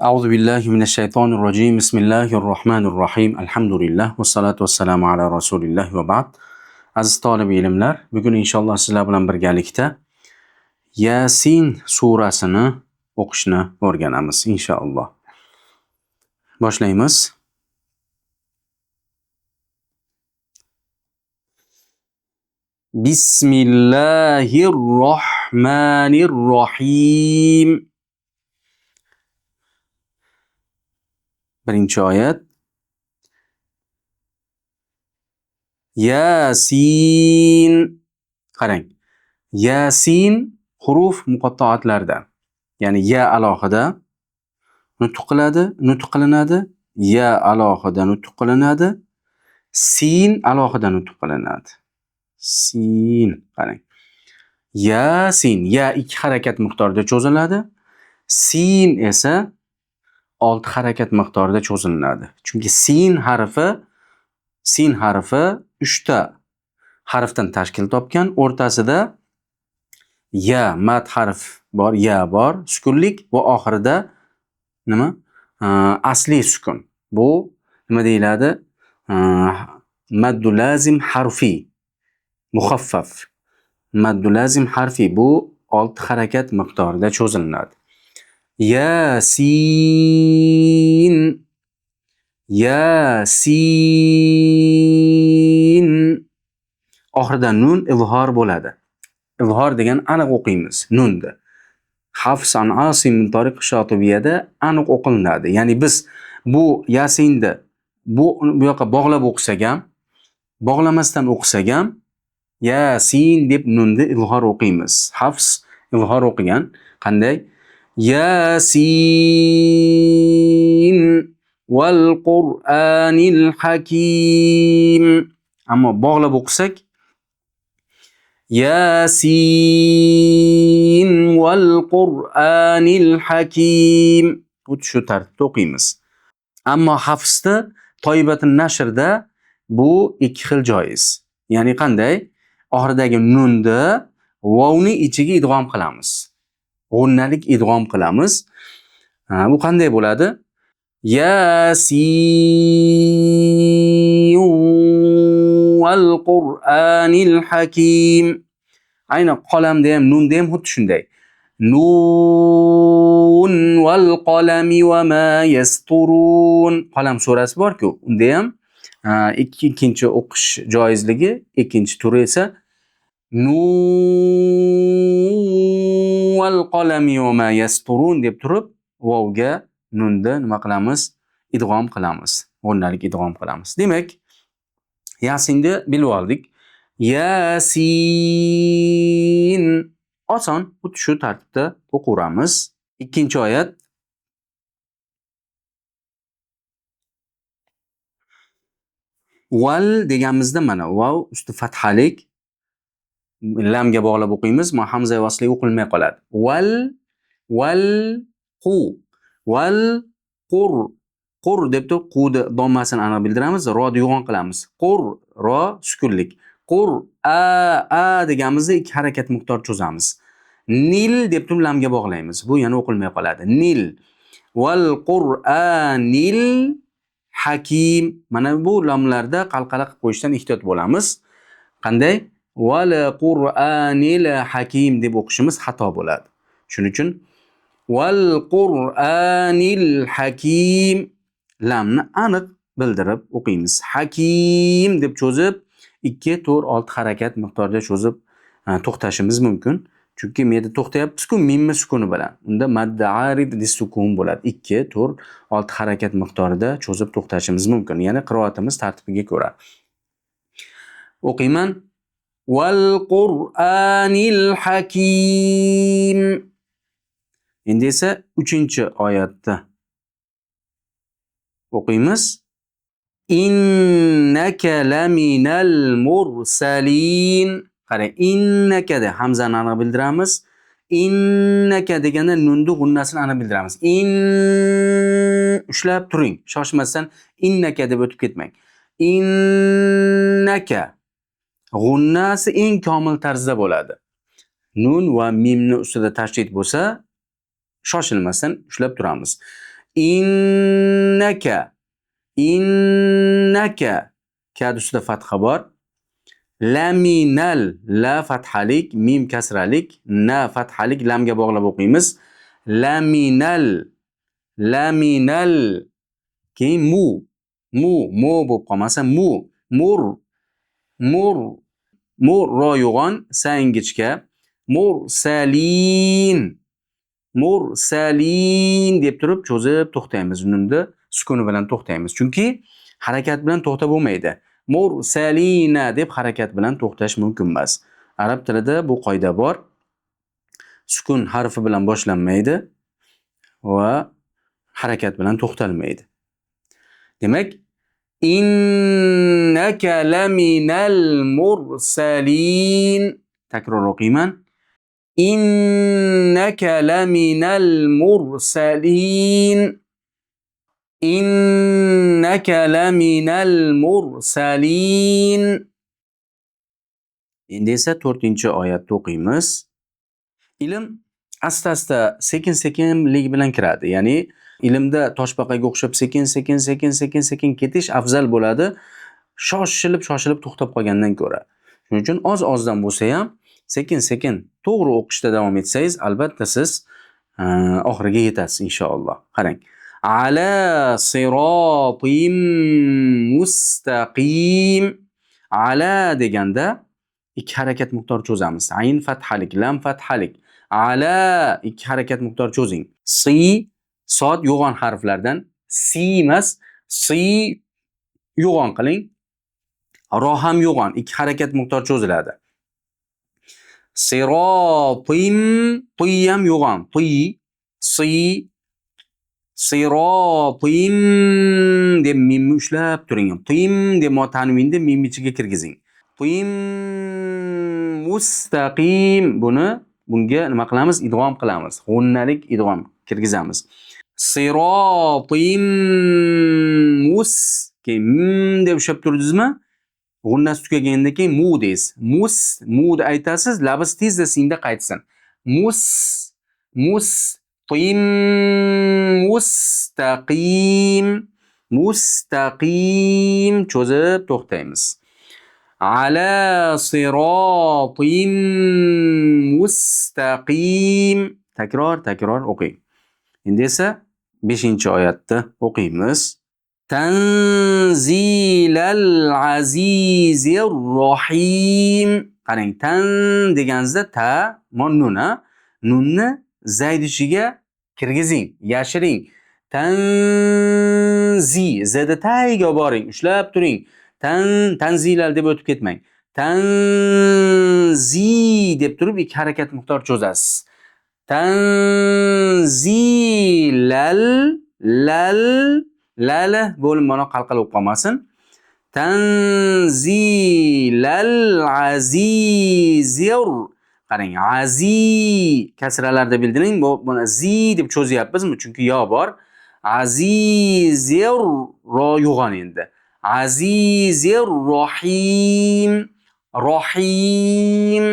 Auzu billahi minash-shaytonir rojim. Bismillahir rohmanir rohim. Alhamdulillah va salatu vassalamu ala rasulillah va ba'd. Aziz talib ilmlar, bugun inshaalloh sizlar bilan birgalikda Yasin surasini o'qishni o'rganamiz inshaalloh. Boshlaymiz. Bismillahir rohmanir rohim. Birinchi oyat. Yasin. Qarang. Yasin huruf muqattoatlardan. Ya'ni ya alohida nutq qiladi, nutq qilinadi, ya alohida nutq qilinadi, sin alohida nutq qilinadi. Sin, qarang. Yasin, ya ikki harakat miqdorida cho'ziladi. Sin esa 6 harakat miqdorida cho'zilinadi. Chunki sin harfi 3 ta harfdan tashkil topgan, o'rtasida ya mad harf bor, ya bor, sukunlik va oxirida nima? Asli sukun. Bu nima deyiladi? Maddu lazim harfi muxaffaf. Maddu lazim harfi bu 6 harakat miqdorida cho'zilinadi. Yasin, Yasin. Oxirida nun izhor bo'ladi. Izhor degan aniq o'qiymiz nunni. Hafs an Asim min tariq Shotibiyada aniq o'qilinadi. Ya'ni biz bu Yasinni bu yoqqa bog'lab o'qisak ham, bog'lamasdan o'qisak ham Yasin deb nunni izhor o'qiymiz. Hafs izhor o'qigan. Qanday? Yasin val Qur'anil hakim. Ammo bog'lab o'qisak Yasin val Qur'anil hakim. Xuddi shu tartibda o'qiymiz. Ammo Hafsda Toyibatun Nashrda bu ikki xil joiz. Ya'ni qanday? Oxiridagi nunda vovni ichiga idg'om qilamiz. G'unnalik idg'om qilamiz. Bu qanday bo'ladi? Yasin val Qur'anil hakim. Aynan qolamda ham nunda ham xuddi shunday. Nun val qalami va ma yasturun. Qalam surasi bor-ku, unda ham ikkinchi o'qish joizligi, ikkinchi turi esa nun val qalami va ma yasturun deb turib vovga nunda nima qilamiz? Idg'om qilamiz. G'unnalik idg'om qilamiz. Demak, Yasinni bilib oldik. Yasin oson, xuddi shu tartibda o'qiramiz. Ikkinchi oyat. Val deganimizda mana vav usti fathalik lamga bog'lab o'qiymiz, ma hamza vasli o'qilmay qoladi. Val, val qu, val qur, qur deb turib qudi dommasini aniq bildiramiz, roni uyg'on qilamiz. Qur, ro sukunlik. Qur a deganimizda ikki harakat miqdor cho'zamiz. Nil deb turib lamga bog'laymiz. Bu yana o'qilmay qoladi. Nil val qur'anil hakim. Mana bu lamlarda qalqala qilib qo'yishdan ehtiyot bo'lamiz. Qanday? Val qur'anil hakim deb o'qishimiz xato bo'ladi. Shuning uchun val qur'anil hakim lamni aniq bildirib o'qiymiz. Hakim deb cho'zib 2, 4, 6 harakat miqdorida cho'zib to'xtashimiz mumkin. Chunki menda to'xtayapmiz-ku mimmi sukuni bilan. Unda madda arid lisukun bo'ladi. 2, 4, 6 harakat miqdorida cho'zib to'xtashimiz mumkin. Ya'ni qiroatimiz tartibiga ko'ra. O'qiyman. Val Qur'anil hakim. Endi esa 3-oyatda o'qiymiz. Innaka laminal mursalin. Qarang, innaka de hamzani aniq bildiramiz. Innaka deganda nunni g'unnasini aniq bildiramiz. In ushlab turing, shoshmasdan innaka deb o'tib ketmang. Innaka g'unnasi eng komil tarzda bo'ladi. Nun va mimni ustida tashdid bo'lsa, shoshilmasdan ushlab turamiz. Innaka, innaka, ka ustida fatha bor. Laminal, la fathalik, mim kasralik, na fathalik, lamga bog'lab o'qiymiz. Laminal, laminal. Keyin mu, mu, mu bo'lib qolmasa mu, mur, mur, mur ro yo'g'on, sa ingichka, mursalin, mursalin deb turib cho'zib to'xtaymiz. Nunda sukuni bilan to'xtaymiz. Chunki harakat bilan to'xtab bo'lmaydi. Mursalina deb harakat bilan to'xtash mumkin emas. Arab tilida bu qoida bor. Sukun harfi bilan boshlanmaydi va harakat bilan to'xtalmaydi. Demak, innaka laminal mursalin. Takror o'qiyman. Innaka laminal mursalin. Innaka laminal mursalin. Endi esa 4-oyatni o'qiymiz. Ilm asta-asta, sekin-sekinlik bilan kiradi. Ya'ni ilmda toshbaqaga o'xshab sekin-sekin, sekin-sekin, sekin ketish afzal bo'ladi, shoshilib-shoshilib to'xtab qolgandan ko'ra. Shuning uchun oz-ozdan bo'lsa ham sekin-sekin to'g'ri o'qishda davom etsangiz, albatta siz oxiriga yetasiz inshaalloh. Qarang. Ala sirotim mustaqim. Ala deganda ikki harakat miqdor cho'zamiz. Ayn fathalik, lam fathalik. Ala ikki harakat miqdor cho'zing. Si, sod yo'g'on harflardan, si emas, si yo'g'on qiling. Ro ham yo'g'on, ikki harakat miqdor cho'ziladi. Sirotim, ti ham yo'g'on, ti, si, sirotim deb mimni ushlab turing. Tim deb mo tanvinni mim ichiga kirgizing. Tim mustaqim, buni bunga nima qilamiz? Idg'om qilamiz. G'unnalik idg'om kirgizamiz. Sirotim mus, keyin m deb ushlab turdingizmi? G'unnasi tugagandan keyin mu deysiz. Mus, mu deb aytasiz, labiz tezda sinda qaytsin. Mus, mus, tim mustaqim, mustaqim cho'zib to'xtaymiz. Ala sirotim mustaqim. Takror, takror o'qing. Endi esa 5-oyatni o'qiymiz. Tanzilal azizir rohim. Qarang, tan deganingizda ta, mon nun, ha? Nunni zayd ichiga kirgizing, yashiring. Tanzi, zda tagiga olib boring, ushlab turing. Tan, tanzilal deb o'tib ketmang. Tanzi deb turib ikki harakat miqdor cho'zasiz. Tanzilal, lal, lala bo'lim mana qalqal bo'lib qolmasin. Tanzilal azizir. Qarang, azi kasralarda bildiring, bu buni zi deb cho'zyapmizmi? Chunki yo bor. Azizir ro yo'g'on endi. Azizir rohim, rohim.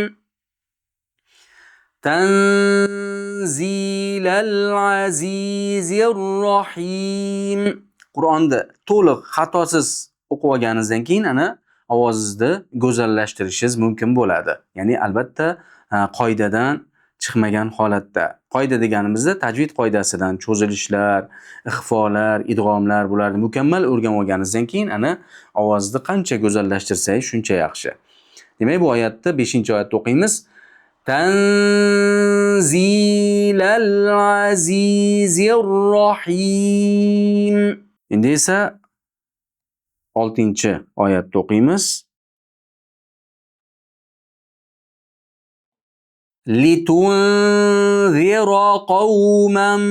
Tanzilal azizir rohim. Qur'onni to'liq xatosiz o'qib olganingizdan keyin ana ovozingizni go'zallashtirishingiz mumkin bo'ladi. Ya'ni albatta qoidadan chiqmagan holatda. Qoida deganimizda tajvid qoidasidan cho'zilishlar, ixfolar, idg'omlar bularni mukammal o'rganib olganingizdan keyin ana ovozni qancha go'zallashtirsangiz shuncha yaxshi. Demak, bu oyatni 5-oyatda o'qiymiz. Tanzilal azizir rohim. Endi esa 6-oyatda o'qiymiz. Litunzira qawman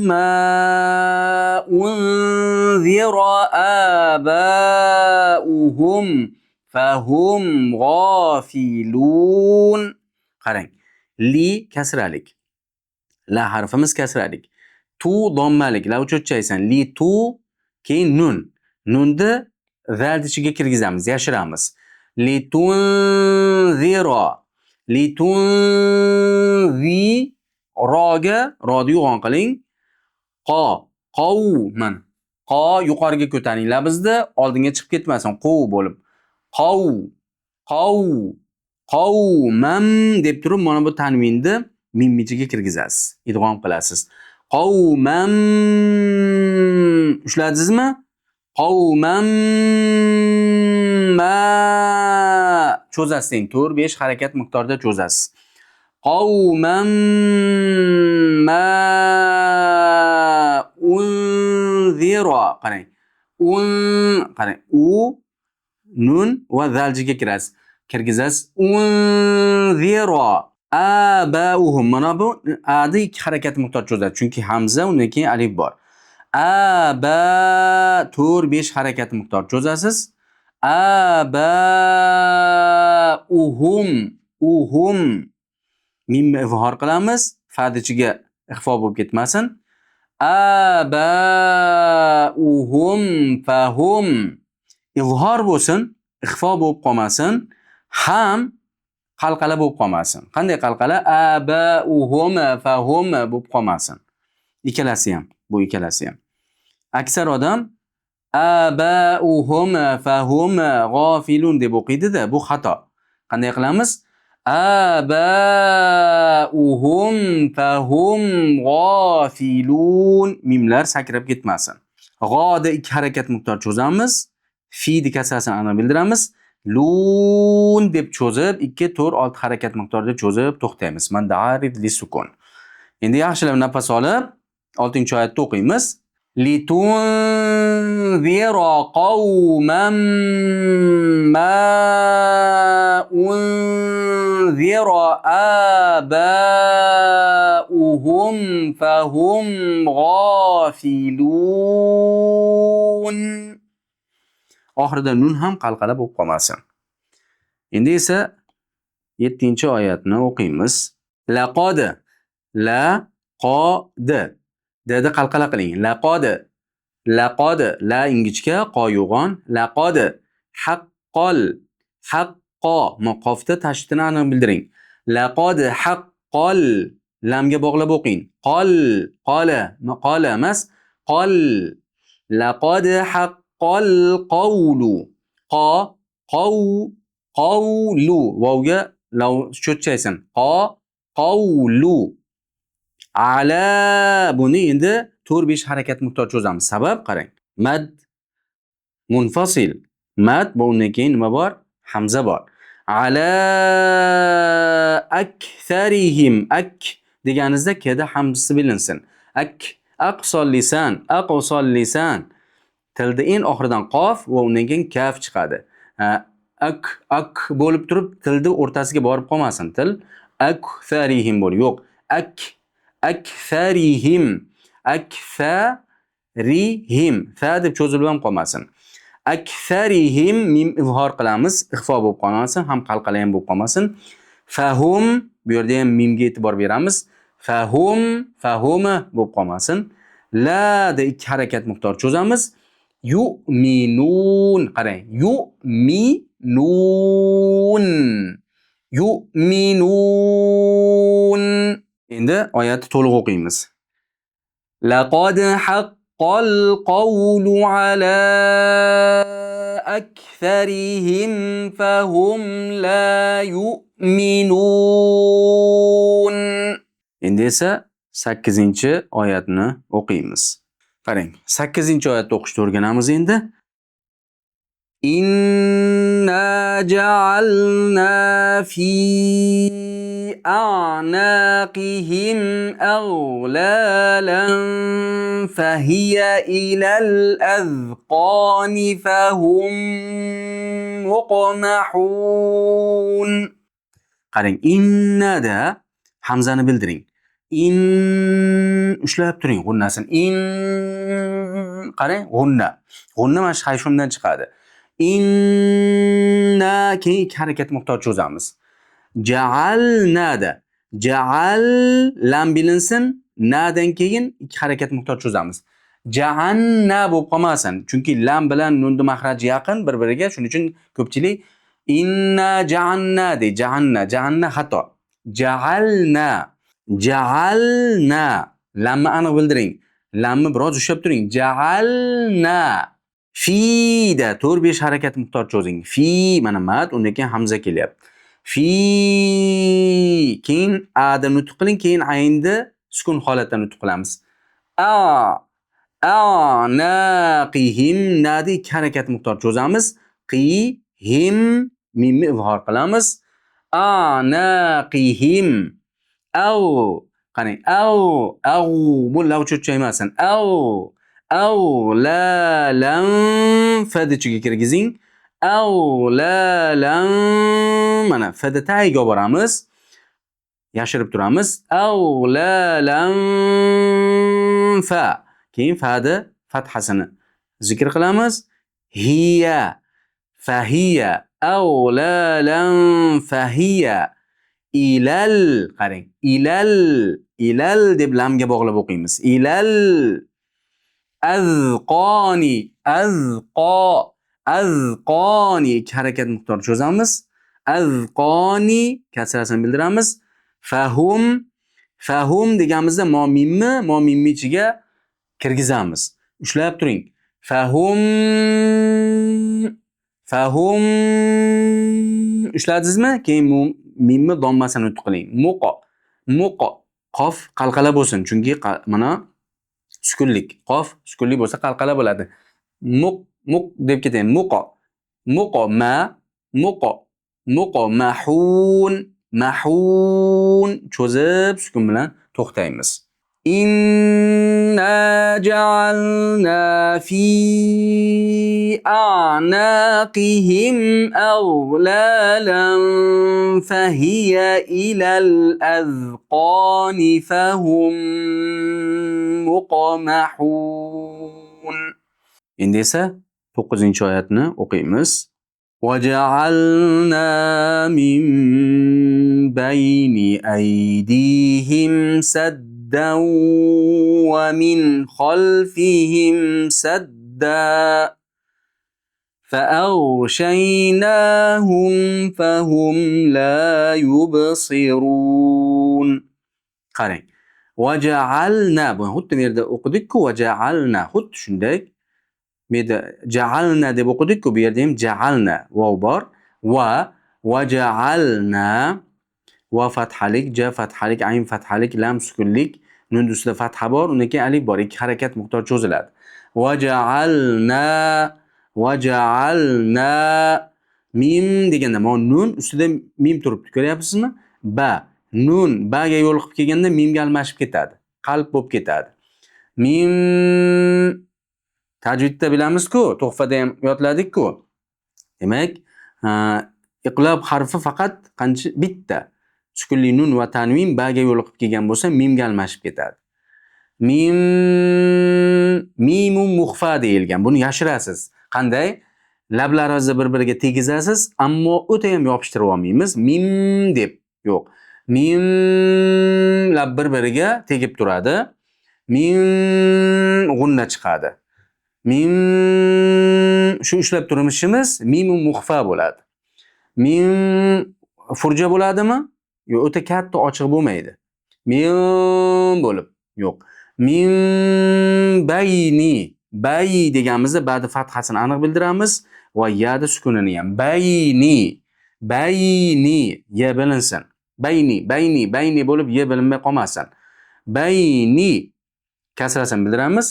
ma unzira aba'uhum fahum g'afilun. Qarang, li kasralik. La harfimiz kasralik. Tu dommalik, la cho'chaysan. Li tu keyin nun. Nunni zal ichiga kirgizamiz, yashiramiz. Litunzira. Litunzi roga rodi yo'g'on qiling. Qo, qovman. Qo yuqoriga ko'taring labizni, oldinga chiqib ketmasin, quv bo'lib. Qov, qov, qovmam deb turib mana bu tanvinni mim ichiga kirgizasiz. Idg'om qilasiz. Qovmam ushladingizmi? Qovmam ma cho'zasiz endi 4-5 harakat miqdorida cho'zasiz. Qovmam ma unzira qarang. Un qarang. U nun va zaljiga kirasiz. Kirgizasiz. Unzira abauhum. Mana bu adi ikki harakat miqdor cho'zadi. Chunki hamza undan keyin alif bor. Aba 4-5 harakat miqdor cho'zasiz. Abauhum uhum mimni izhor qilamiz. Fa'ni ichiga ixfo bo'lib ketmasin. Abauhum fahum izhor bo'lsin, ixfo bo'lib qolmasin, ham qalqala bo'lib qolmasin. Qanday qalqala? Abauhum fahum bo'lib qolmasin. Ikkalasi ham, bu ikkalasi ham. Aksar odam abauhum fahum g'ofilun deb o'qiydi-da, bu xato. Qanday qilamiz? Abauhum fahum g'ofilun. Mimlar sakrab ketmasin. G'oda ikki harakat miqdor cho'zamiz. Fi kasrasini aniq bildiramiz. Lun deb cho'zib 2 4 6 harakat miqdorida cho'zib to'xtaymiz. Mad arid li sukun. Endi yaxshilab nafas olib 6-oyatni o'qiymiz. Litunzira qawman ma unzira abauhum fahum g'ofilun. Oxirida nun ham qalqala bo'lib qolmasin. Endi esa 7-oyatni o'qiymiz. Laqad la qod D'da qalqala qiling. Laqad laqad la ingichka qo yo'g'on laqad haqqol haqqo qofda tashdidini aniq bildiring. Laqad haqqol lamga bog'lab o'qing. Qol qola qola emas qol laqad haqqol qawlu qo qav qavlu vovga lav cho'chchaysin. Qo qavlu ala buni endi 4-5 harakat miqdor cho'zamiz. Sabab qarang. Mad munfasil. Mad bu undan keyin nima bor? Hamza bor. Ala aktharihim ak deganingizda kda hamzasi bilinsin. Ak aqsol lisan, aqsol lisan. Tilda eng oxiridan qof va undan keyin kaf chiqadi. Ak ak bo'lib turib tilni o'rtasiga borib qolmasin til. Aktharihim bo'l. Yo'q. Ak aktharihim aktharihim fa deb cho'zilib ham qolmasin. Aktharihim mim izhor qilamiz, ixfo bo'lib qolmasin, ham qalqala ham bo'lib qolmasin. Fahum bu yerda ham mimga e'tibor beramiz. Fahum fahuma bo'lib qolmasin. La da ikki harakat miqdor cho'zamiz. Yu'minun qarang, yu'minun yu'minun. Endi oyatni to'liq o'qiymiz. Laqad haqqal qawlu ala aktharihim fahum la yu'minun. Endi esa 8-oyatni o'qiymiz. Qarang, 8-oyatni o'qishni o'rganamiz endi. Inna ja'alna fi a'naqihim aghlalan fahiya ilal azqani fahum muqmahun. Qarang, innada hamzani bildiring. In ushlab turing g'unnasini. In qarang, g'unna. G'unna mana shu hayshumdan chiqadi. Inna keyin ikki harakat miqdor cho'zamiz. Ja'alnada ja'al lam bilinsin, nadan keyin ikki harakat miqdor cho'zamiz. Ja'anna bo'lib qolmasin, chunki lam bilan nunni mahraji yaqin bir-biriga, shuning uchun ko'pchilik inna ja'anna deydi. Ja'anna, ja'anna xato. Ja'alna, ja'alna lamni aniq bildiring. Lamni biroz ushlab turing. Ja'alna. Fida 4-5 harakat miqdor cho'zing. Fi mana mad, undan keyin hamza kelyapti. Fi, keyin a da nutq qiling, keyin aynni sukun holatda nutq qilamiz. A a'naqihim, nada 2 harakat miqdor cho'zamiz. Qi him, mimni izhor qilamiz. A'naqihim. Aw, qarang, aw, aw, bu lav cho'chaymasin. Aw, aw la lam, fad ichiga kirgizing. Aw la lam, mana fada tagiga olib boramiz. Yashirib turamiz. Aw la lam fa. Keyin fada fathasini zikr qilamiz. Hiya, fahiya, aw la lam fahiya. Ilal, qarang, ilal, ilal deb lamga bog'lab o'qiymiz. Ilal azqoni, azqo, azqoni, 2 harakat miqdor cho'zamiz. Azqoni kasrasini bildiramiz. Fahum, fahum deganimizda mo mimni, mo mimni ichiga kirgizamiz. Ushlab turing. Fahum, fahum, ushladingizmi? Keyin mimni dommasini nutq qiling. Muqo, muqo, qof qalqala bo'lsin, chunki mana sukunlik. Qof sukunlik bo'lsa qalqala bo'ladi. Muq, muq deb ketaymi? Muqo, muqo ma, muqo, muqo mahun, mahun, cho'zib sukun bilan to'xtaymiz. Inna ja'alna fi a'naqihim aghlalan fahiya ilal azqani fahum muqmahun. Endi esa 9-oyatni o'qiymiz. وَجَعَلْنَا مِنْ بَيْنِ أَيْدِيهِمْ سَدًّا وَمِنْ خَلْفِهِمْ سَدًّا فَأَغْشَيْنَاهُمْ فَهُمْ لَا يُبْصِرُونَ. Qarang. وَجَعَلْنَا, bu xuddi bu yerda o'qidik-ku, وَجَعَلْنَا, xuddi shunday. Bu yerda ja'alna deb o'qidik-ku, bu yerda ham ja'alna vav bor. Va va ja'alna, va fathalik, ja fathalik, ayn fathalik, lam sukunlik, nun ustida fatha bor, undan keyin alif bor. 2 harakat miqdor cho'ziladi. Va ja'alna, va ja'alna, mim deganda mana nun ustida mim turibdi, ko'ryapsizmi? Ba, nun ba ga yo'liqib kelganda mimga almashib ketadi. Qalb bo'lib ketadi. Mim tajvidda bilamiz-ku, tuhfada ham yodladik-ku. Demak, iqlob harfi faqat qancha bitta. Sukunli nun va tanvin ba ga yo'liqib kelgan bo'lsa, mimga almashib ketadi. Mim, mimu muxfa deyilgan. Buni yashirasiz. Qanday? Lablaringizni bir-biriga tegizasiz, ammo o'ta ham yopishtirib olmaymiz. Mim deb. Yo'q. Mim lab bir-biriga tegib turadi. Mim g'unna chiqadi. Mim, shu ushlab turishimiz mimu muxfa bo'ladi. Mim furja bo'ladimi? Yo'q, o'ta katta ochiq bo'lmaydi. Mim bo'lib, yo'q. Mim bayni, bay deganimizda ba'di fathasini aniq bildiramiz va ya'da sukunini ham. Bayni, bayni, ya bilinsin. Bayni, bayni, bayni bo'lib ya bilinmay qolmasin. Bayni kasrasini bildiramiz.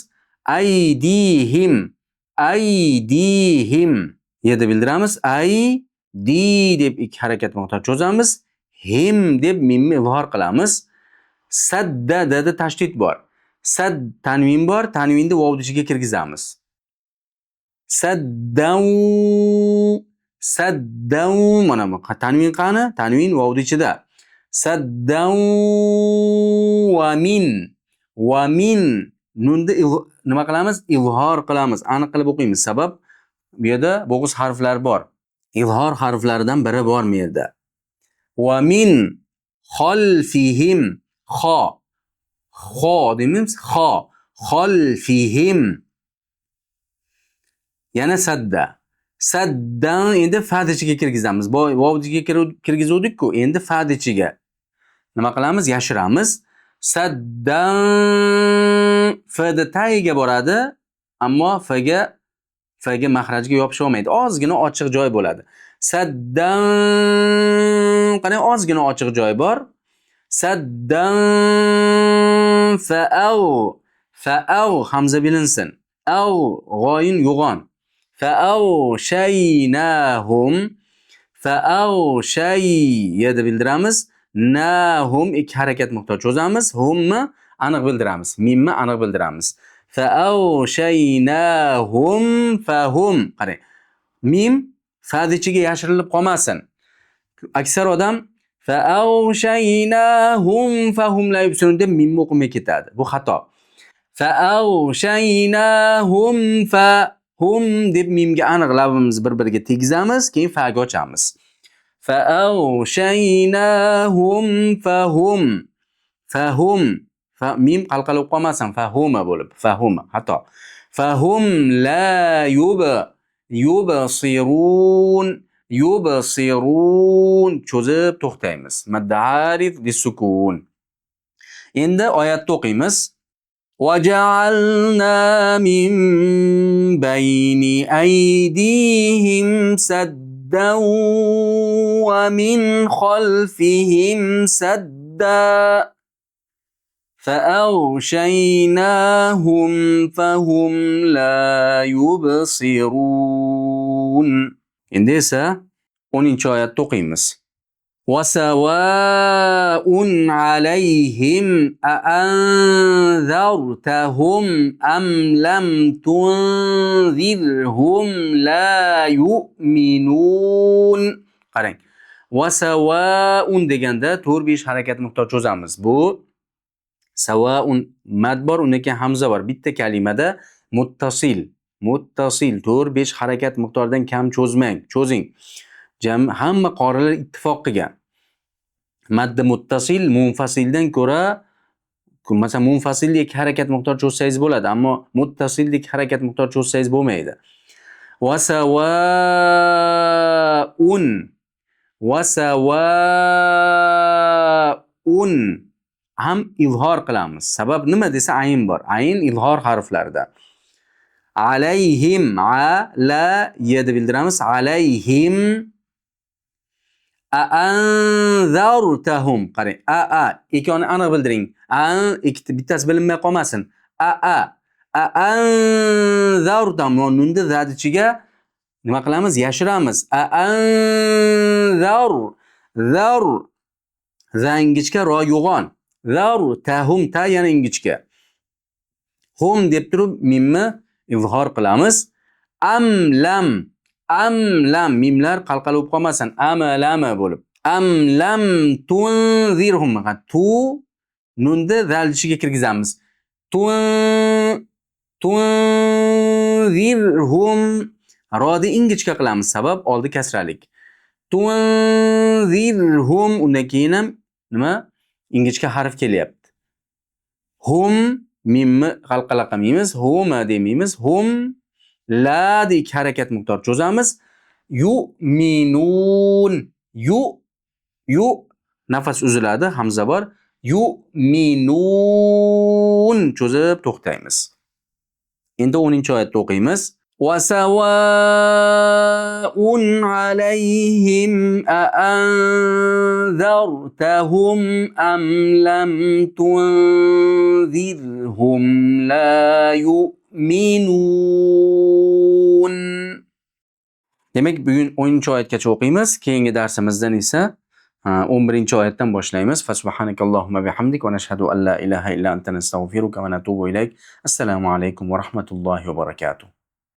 Aydihim, aydihim yerda bildiramiz. Ay di deb 2 harakat miqdor cho'zamiz. Him deb mimni izhor qilamiz. Sadda dada tashdid bor. Sad tanvin bor, tanvinni vav ichiga kirgizamiz. Saddan, saddan, mana bu tanvin qani? Tanvin vav ichida. Saddan va min, va min nunda nima qilamiz? Izhor qilamiz. Aniq qilib o'qiymiz. Sabab bu yerda bo'g'iz harflar bor. Izhor harflaridan biri bor bu yerda. Va min xolfihim, xo, xo deymiz, xo, xolfihim. Yana sadda. Saddan endi fad ichiga kirgizamiz. Vav ichiga kirgizuvdik-ku, endi fad ichiga. Nima qilamiz? Yashiramiz. Saddan Fda tagiga boradi, ammo fga mahrajga yopisha olmaydi. Ozgina ochiq joy bo'ladi. Saddan, qarang, ozgina ochiq joy bor. Saddan fa'av, fa'av hamza bilinsin. Av g'oyin yo'g'on. Fa'av shaynahum, fa'av shay ya deb bildiramiz. Nahum ikki harakat miqdor cho'zamiz. Humni aniq bildiramiz. Mimni aniq bildiramiz. Fa'aw shaynahum fahum. Qarang. Mim fa'ni ichiga yashirilib qolmasin. Aksar odam fa'aw shaynahum fahum la yubsirun deb mimni o'qimay ketadi. Bu xato. Fa'aw shaynahum fahum deb mimga aniq labimizni bir-biriga tegizamiz, keyin fa'ga ochamiz. Fa'aw shaynahum fahum, fahum, fa mim qalqalab qolmasin, fahuma bo'lib, fahuma xato. Fahum la yubsirun, yubsirun cho'zib to'xtaymiz. Madda arid lisukun. Endi oyatni o'qiymiz. وَجَعَلْنَا مِنْ بَيْنِ أَيْدِيهِمْ سَدًّا وَمِنْ خَلْفِهِمْ سَدًّا فَأَغْشَيْنَاهُمْ فَهُمْ لَا يُبْصِرُونَ. Endi esa 10-oyatni o'qiymiz. وَسَوَاءٌ عَلَيْهِمْ أَأَنذَرْتَهُمْ أَمْ لَمْ تُنذِرْهُمْ لَا يُؤْمِنُونَ. Qarang. وَسَوَاءٌ deganda 4-5 harakat miqdor cho'zamiz. Bu savaun mad bor, undan keyin hamza bor. Bitta kalimada muttasil, muttasil 4-5 harakat miqdoridan kam cho'zmang, cho'zing. Hamma qorilar ittifoq qilgan. Madda muttasil munfasildan ko'ra, masalan, munfasilda 2 harakat miqdor cho'zsangiz bo'ladi, ammo muttasilda 2 harakat miqdor cho'zsangiz bo'lmaydi. Va savaun, va savaun ham izhor qilamiz. Sabab nima desa ayn bor. Ayn izhor harflarida. Alayhim, a la ya deb bildiramiz. Alayhim a anzartahum. Qarang, a a ikkovini aniq bildiring. An ikkita bittasi bilinmay qolmasin. A a a anzartahum, nunda zad ichiga nima qilamiz? Yashiramiz. A anzar, zar, zangichka ro yo'g'on. Zar tahum ta yana ingichka. Hum deb turib mimni izhor qilamiz. Am lam, am lam mimlar qalqalab bo'lib qolmasin. Am lama bo'lib. Am lam tunzirhum. Tu nunda zal ichiga kirgizamiz. Tun, tunzirhum rodi ingichka qilamiz. Sabab oldi kasralik. Tunzirhum, undan keyin ham nima? Ingichka harf kelyapti. Hum mimni qalqala qilmaymiz, huma demaymiz. Hum la de ikki harakat miqdor cho'zamiz. Yu'minun, yu, yu nafas uziladi, hamza bor. Yu'minun cho'zib to'xtaymiz. Endi 10-oyatni o'qiymiz. وَسَوَاءٌ عَلَيْهِمْ أَأَنذَرْتَهُمْ أَمْ لَمْ تُنذِرْهُمْ لَا يُؤْمِنُونَ. Demak, bugun 10-oyatgacha o'qiymiz. Keyingi darsimizdan esa 11-oyatdan boshlaymiz. Fasubhanakallohumma bihamdik va nashhadu an la ilaha illa anta nastag'firuka va natubu ilayk. Assalomu alaykum va rahmatullohi va barakatuh.